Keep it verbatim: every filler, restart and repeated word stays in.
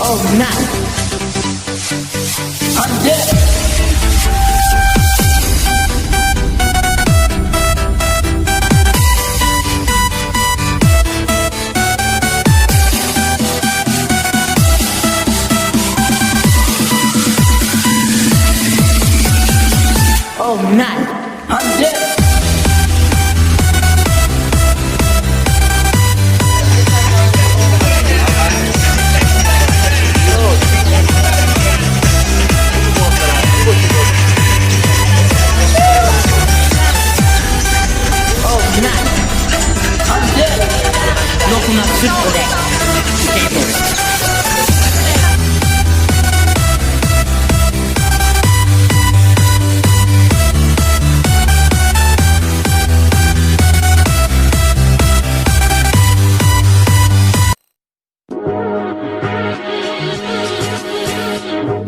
Oh, nice. I'm dead. Oh, nice. I'm dead. Oh, nice. I'm dead. Look, I'm not fit for that.